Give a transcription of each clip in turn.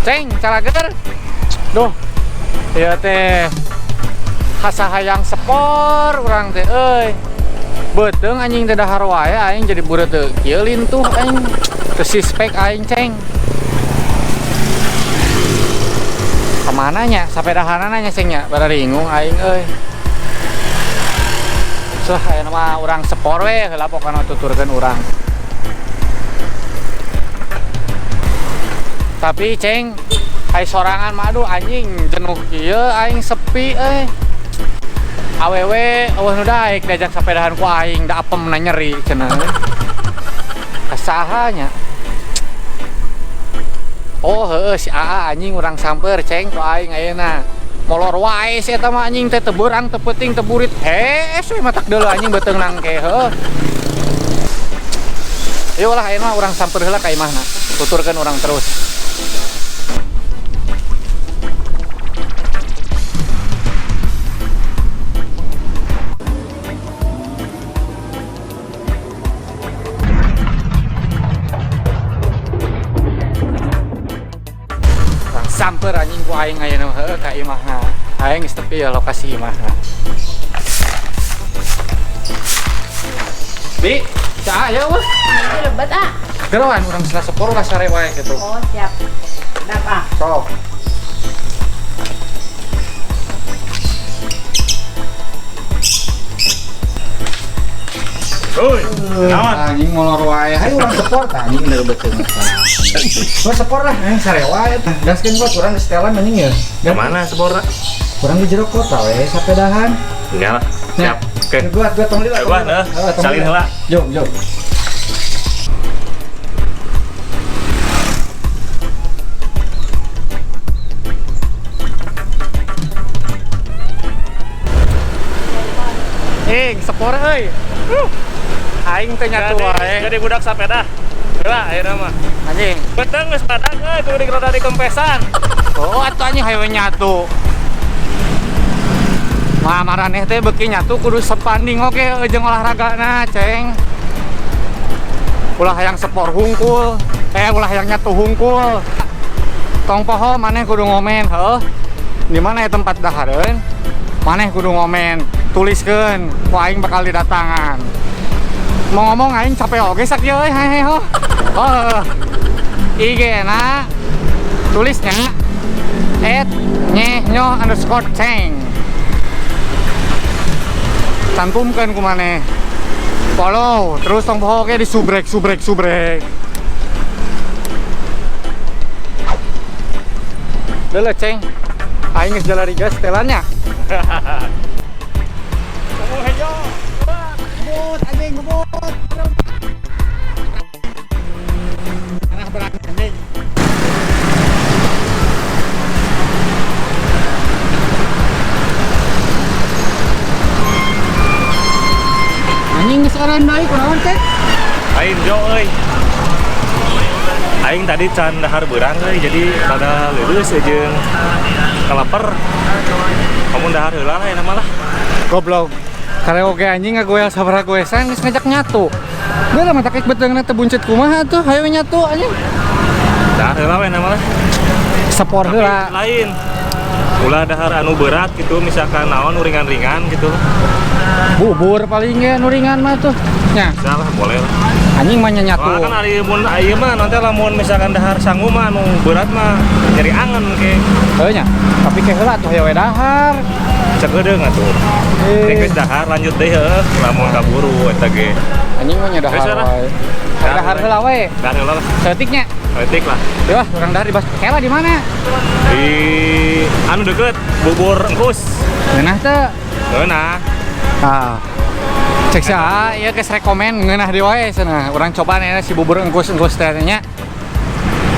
Ceng, calager. Duh. Ieu teh hasa hayang sepor urang teh euy. Beuteung anjing teh dahar wae aing jadi bureut teu kieu lintuh aing. Teu sispek aing ceng. Kemana nya? Sapedahanana nya ceng nya? Bararingung aing euy. Suh aya mah urang sepor we heula pokona tuturkeun urang. Tapi ceng, ai sorangan mah aduh anjing jenuh kieu aing sepi euy. Awewe eueuh nu daek diajak sapedahan ku aing da apem na nyeri cenah. Kasaha nya? Oh heueuh si AA anjing urang samper ceng ku aing ayeuna. Molor wae si eta mah anjing teh teu beurang teu peuting teu burit. Hees we matak deuleu anjing beuteung nangke heueuh. Ayo lah ayeuna mah urang samper heula ka imahna. Tuturkeun urang terus. Samper anjing ku aing ayeuna mah heueuh ka imahna. Aing geus tepi ya lokasi imahna. Bi, cah aya weh. Aing lebat ah. Geroan urang sila sepor ulah sare wae kitu. Oh, siap. Dap ah. Sok. Hoi, naon? Anjing molor wae. Hayu urang sepor tah anjing deui beuteung. Gua sepor lah, sare wae. Gaskeun gua kurang setelan anjing ya. Kemana seporna? Kurang di jero kota we sapedahan. Enggak lah. Siap. Oke. Gua tong lila. Gua heuh. Salin heula. Jom, jom. Sepor euy. Aing teh nyatu wae. Jadi budak sapeda. Heula ayeuna mah. Anjing. Beuteung geus badak euy kudu diroda di kempesan. Oh, atuh anjing hayu nyatu. Mah maraneh teh beuki nyatu kudu sepanding oge jeung olahragana, ceng. Ulah hayang sepor hungkul, ulah hayang nyatu hungkul. Tong poho maneh kudu ngomen, heuh. Di mana ya tempat dahareun? Maneh kudu ngomen, tuliskeun ku aing bakal didatangan. Mau ngomong aing capek oge sakieu euy, hehe ho. Oh. IG-na tulisnya @nyehnyo_ceng. Cantumkeun ku maneh. Follow, terus tong poho oge di subrek subrek subrek. Leuleuh ceng. Aing geus jalari gas setelannya. Ngomong hejo. Ngebut anjing ngebut. Arah berang anjing. Anjing geus eureun deui kunaon teh? Aing jo euy. Aing tadi can dahar beurang euy jadi rada leuleus jeung kalaper. Kamu dahar heula lah enak malah. Goblok. Karaoke anjing ngagoel sabaraha goesan geus ngajak nyatu. Geus lah matak beuteungna teu buncit kumaha tuh, hayu nyatu anjing. Dahar heula we mah lah. Sepor heula. Lain. Ulah dahar anu berat gitu, misalkan naon nu ringan-ringan gitu. Bubur paling ge nu ringan mah tuh. Nya. Bisa lah, boleh lah. Anjing mah nyatu. Soalnya kan ari mun ieu mah nanti lamun misalkan dahar sangu mah anu berat mah nyeri angen ke. Heuh nya. Tapi ke heula atuh hayu we dahar. Cekedeung atuh. Geus dahar lanjut deui heuh, lamun kaburu eta ge. Anjing mah nya dahar wae. Dahar heula we. Dahar heula lah. Saeutik nya. Saeutik lah. Wah, urang dahar di bas. Kela di mana? Di anu deket bubur engkus. Ngeunah teu? Ngeunah. Ah. Cek sia, ieu geus rekomen ngeunah di wae cenah. Urang coba nya si bubur engkus-engkus teh nya.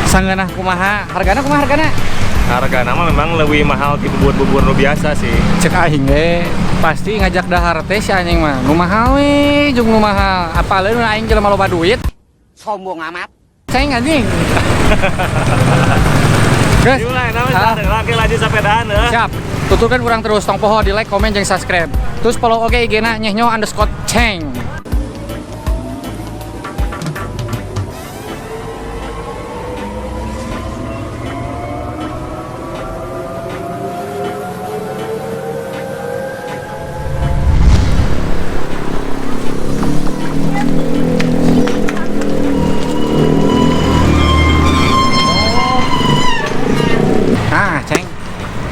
Sangeunah kumaha? Hargana kumaha hargana? Hargana mah memang lebih mahal ti bubur-bubur nu biasa sih. Cek aing ge pasti ngajak dahar teh si anjing mah. Nu mahal we, jeung nu mahal. Apaleun aing jelema loba duit. Sombong amat. Ceng anjing. Guys, lagi lanjut sapedahan heuh. Siap. Tuturkan urang terus tong poho di like, komen jeung subscribe. Terus follow oge IG-na nyehnyo_ceng.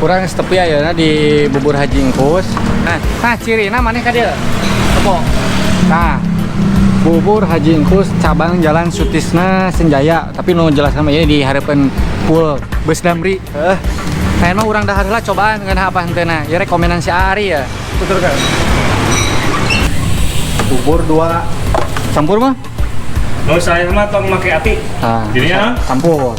Kurang setepi ayeuna di bubur Haji Engkus. Nah, cirina maneh ka dieu. Tepo. Nah, bubur Haji Engkus cabang Jalan Sutisna Senjaya, tapi nu jelas sama ini di hareupeun pool bus Damri. Heuh. Nah, emang urang dahar heula cobaan ngeunah apa henteuna. Ya rekomenan si Ari ya. Betul kan? Bubur 2 campur mah? Nu saya mah tong make ati. Nah, jadinya campur.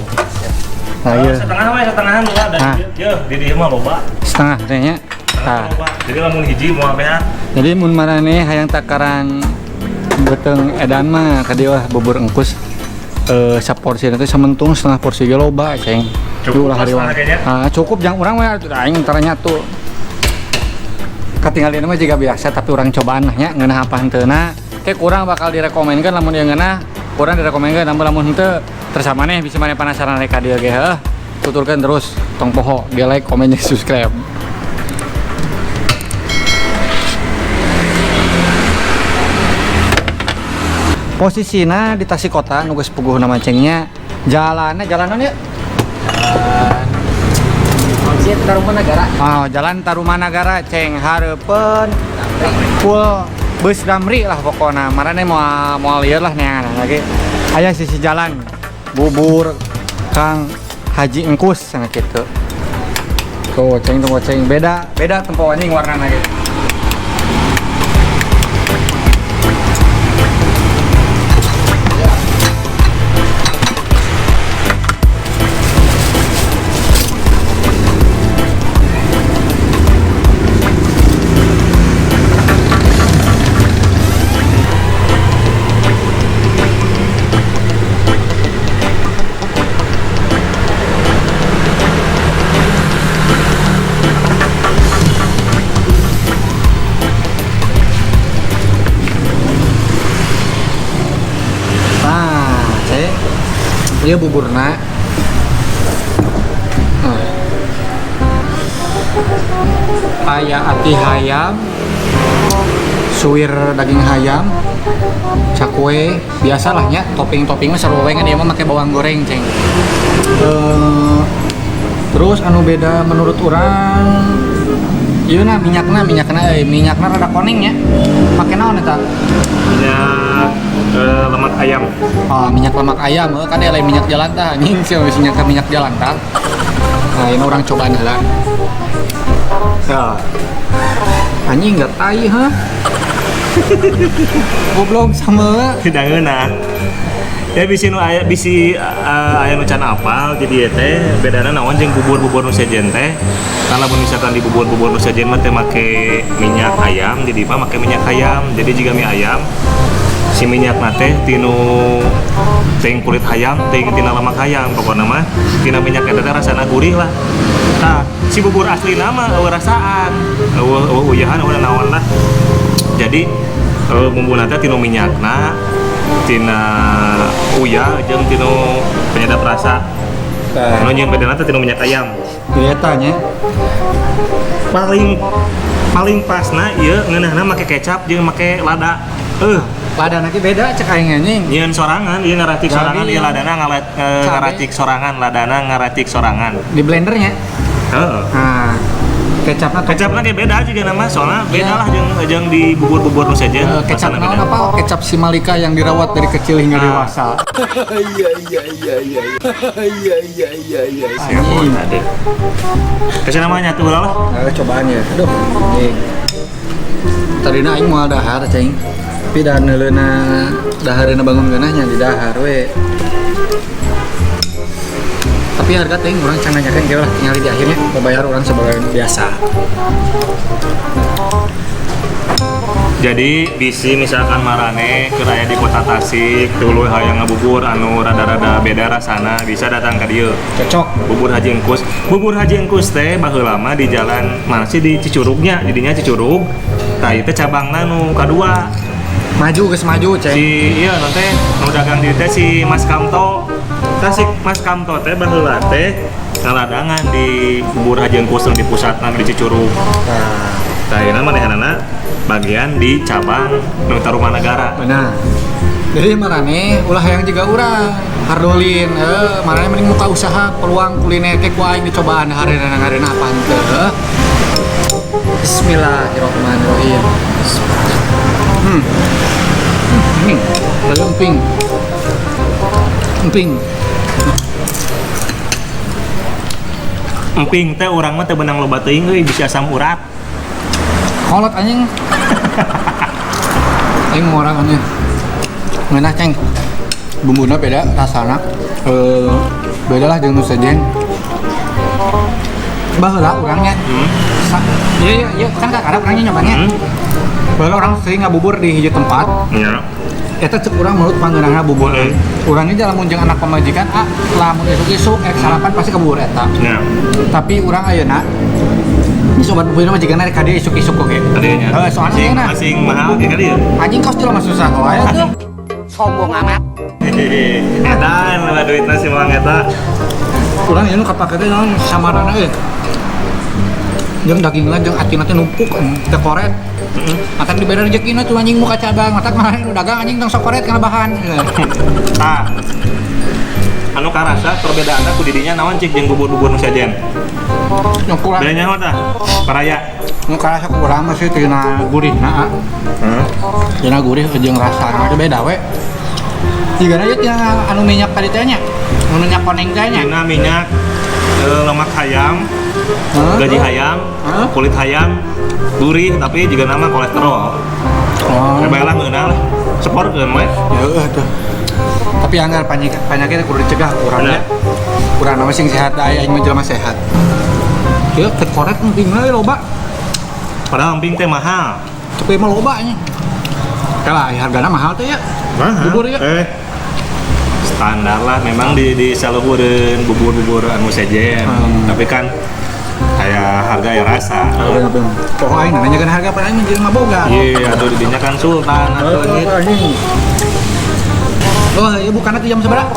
Nah, iya. Setengah we, setengahan lah dan ieu di dieu mah loba. Setengah kayaknya. Nah. Jadi lamun hiji moal beak. Jadi mun maraneh hayang takaran beuteung edan mah ka dieu bubur engkus saporsi teh samentung setengah porsi ge loba ceng. Cukup lah hari. Ah, cukup jang urang we aing tara nyatu. Katinggalina mah jiga biasa tapi urang cobaan lah nya ngeunah apa henteuna. Ke kurang bakal direkomenkeun lamun ieu ngeunah, kurang direkomenkeun lamun henteu terus maneh bisa maneh penasaran rek ka dieu ge heuh. Tuturkeun terus tong poho di like, komen, jeung subscribe. Posisina di Tasik Kota nu geus puguh nama cengnya. Jalanna jalan naon ya? Tarumanagara. Oh, jalan Tarumanagara ceng hareupeun full bus Damri lah pokona. Marane moal moal lieur lah neangan lagi. Aya sisi jalan bubur Kang Haji Engkus sana kitu. Tuh ceng tuh ceng beda beda tempo anjing warnana gitu. Dia buburna. Aya ati hayam, suwir daging hayam, cakwe, biasalah nya topping-toppingnya seru we ngan ieu mah make bawang goreng ceng. Terus anu beda menurut urang ieu na minyakna minyakna rada kuning nya. Make naon eta? Minyak lemak ayam. Oh, minyak lemak ayam, kan dia lain minyak jelantah anjing sih minyak minyak jelantah. Nah, ini orang cobaan heula. Ya. Anjing enggak tai, ha? Goblok sama. Tidak ngeunah. Ya bisi nu aya bisi aya nu can apal jadi teh bedana naon jeung bubur-bubur nu sejen teh. Kan lamun misalkan di bubur-bubur nu sejen mah teh make minyak ayam, jadi mah make minyak ayam. Jadi jika mie ayam si minyak teh tinu ting kulit ayam, ting tina lemak ayam, pokokna mah tina minyak eta teh rasana gurih lah. Tah, si bubur asli nama eueuh rasaan, eueuh uyahan eueuh naon lah. Jadi bumbuna teh tinu minyakna, tina uyah jeung tinu penyedap rasa. Nu nyieun bedana teh tinu minyak ayam. Eta nya. Paling pasna ieu ngeunahna make kecap jeung make lada. Lada nanti beda cek aing anjing. Nyieun sorangan, ieu ngaracik sorangan, ieu ladana ngaracik sorangan, ladana ngaracik sorangan. Di blendernya? Heeh. Nah, kecapna ge beda juga nama, soalnya beda lah jeung di bubur-bubur nu sejen. Kecap naon apa? Kecap si Malika yang dirawat dari kecil hingga dewasa. Iya. Iya. Anjing. Kasih namanya tuh lah. Cobaan ya. Aduh. Tadina aing moal dahar ceng. Tapi dahareuna dahareuna bangun geunahnya di dahar we. Tapi harga teh urang can nanyakeun ge lah tinggal di akhirnya bayar urang sebagai biasa. Jadi bisi misalkan marane keur aya di kota Tasik tuluy hayang ngabubur anu rada-rada beda rasana bisa datang ka dieu. Cocok. Bubur Haji Engkus. Bubur Haji Engkus teh baheula mah di jalan mana sih di Cicurugnya, jadinya Cicurug. Tah ieu teh cabangna nu kadua. Maju geus maju ceng. Si iya nu teh nu dagang di teh si Mas Kamto. Tah si Mas Kamto teh baheula teh ngaladangan di Bubur Haji Engkus di pusatna di Cicurug. Tah ayeuna manehanana bagian di cabang nu Tarumanagara. Benar. Jadi maraneh ulah hayang jiga urang hardolin, maraneh mending muka usaha peluang kuliner ke ku aing dicobaan hareuna-hareuna apa henteu. Bismillahirrahmanirrahim. Lalu emping. Emping. Emping teh urang mah teu beunang loba teuing euy, bisa asam urat. Kolot anjing. Aing mau orang anjing. Ngeunah ceng. Bumbuna beda rasana. Beda lah jeung nu sejen. Baheula urangnya. Iya, kan kakara urangnya nyobanya. Baheula urang sering ngabubur di hiji tempat. Iya. Eta cek urang mulut pangeunahna bubur. Urang ge lamun jeung anak pamajikan, lamun isuk-isuk ek sarapan pasti ke bubur eta. Iya. Tapi urang ayeuna ini sobat bubur mah jigana rek kadieu isuk-isuk oge. Kadieu nya. Heeh, soalnya ayeuna Asing mahal ge kadieu. Anjing kos jelema susah wae tuh. Sombong amat. Edan lah duitna si Mang eta. Urang ieu nu kapake teh naon samarana euy. Jeung dagingna jeung atina teh numpuk teh koret. Matak dibere rezekina tuh anjing muka cabang, matak mah nu dagang anjing tong sok koret kana bahan. Tah. Anu karasa perbedaanna ku didinya naon cik jeung bubur-bubur nu sejen? Nu kurang. Bedanya naon tah? Paraya. Nu karasa ku urang mah sih tina gurihna. Heeh. Tina gurih jeung rasana teh beda we. Jigana ieu tina anu minyak tadi teh nya. Anu minyak koneng teh nya. Tina minyak lemak hayam, gaji hayam, kulit hayam, gurih tapi juga nama kolesterol. Oh. Bae lah ngeunah lah. Seporkeun we. Heeh tuh. Tapi anggar penyakit kudu dicegah urangnya. Urang mah sing sehat aya aing mah jelema sehat. Ieu teh koret emping we loba. Padahal emping teh mahal. Tapi mah loba nya. Kalah hargana mahal teh ya. Mahal. Bubur ya. Standar lah memang di saluhureun bubur-bubur anu sejen. Tapi kan kayak harga ya rasa. Pokoknya aing nanya kan harga apa aing mah jelema boga. Iya, atuh didinya kan sultan atuh anjing. Oh, iya bukanna teh jam sabaraha?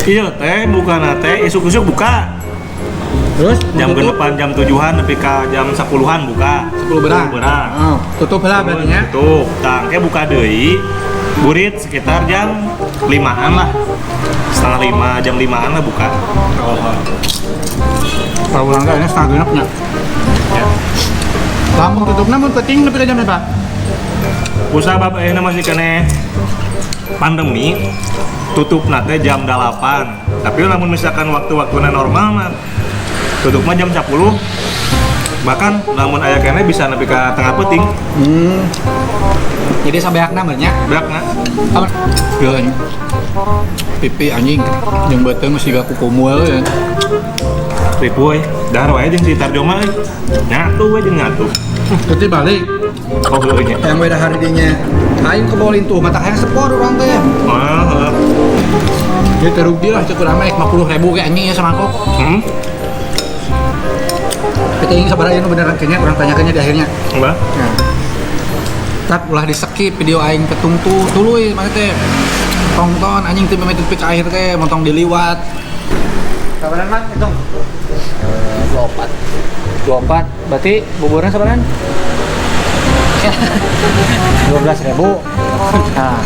Iya teh bukanna teh isuk-isuk buka. Terus jam 6-an, jam 7-an nepi ka jam 10-an buka. 10 berang. 10 berang. Oh, tutup lah berarti nya. Tutup. Tah engke buka deui. Burit sekitar jam 5-an lah. Setengah lima, jam 5-an lah buka. Oh. Kalau ulang ini setengah genep nya. Ya. Lamun tutupna mun penting nepi ka jam berapa? Kusabab ayeuna masih keneh pandemi tutup teh jam 8. Tapi lamun misalkan waktu-waktuna normal mah tutup mah jam 10. Bahkan lamun aya keneh bisa nepi ka tengah peuting. Jadi sabeakna meureun nya. Beakna. Apa? Ieu anjing. Pipi anjing jeung beuteung geus siga kukumul ya. Ripu euy. Dahar wae jeung si Tarjo mah euy. Nyatu we jeung nyatu. Berarti balik. Oh heueuh nya. Yang beda hari dinya. Aing kebolin tuh mata hayang sepor urang teh. Heeh. Jadi terugi lah cek urang mah 50.000 ge anjing ya samangkok. Kita ingin sabar aja nu beneran kayaknya urang tanyakannya di akhirnya. Mbah. Nah. Tap ulah di skip video aing ketungtu tuluy mana teh. Tonton anjing teh mimiti tepi ka akhir teh montong diliwat. Sabaran Mang hitung. 24. 24. Berarti buburnya sabaran? 12.000. Nah,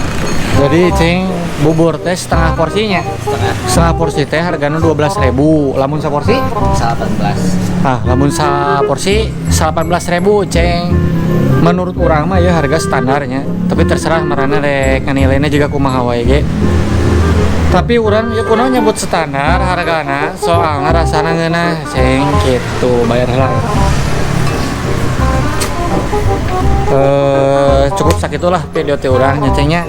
jadi cing bubur teh setengah porsinya. Setengah. Setengah porsi teh harganya 12.000. Lamun saporsi? 18. Nah, lamun saporsi 18.000 ceng. Menurut urang mah ya harga standarnya. Tapi terserah marana rek nganilainya juga kumaha wae ge. Tapi urang ya kunaon nyebut standar hargana soalna rasana ngeunah ceng gitu bayar heula. Cukup sakitulah video teh urang nya cengnya.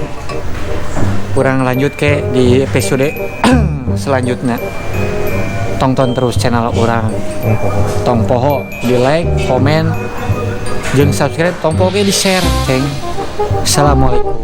Urang lanjut ke di episode selanjutnya. Tonton terus channel urang. Tong poho di like, komen, jeung subscribe, tong poho ge di share ceng. Assalamualaikum.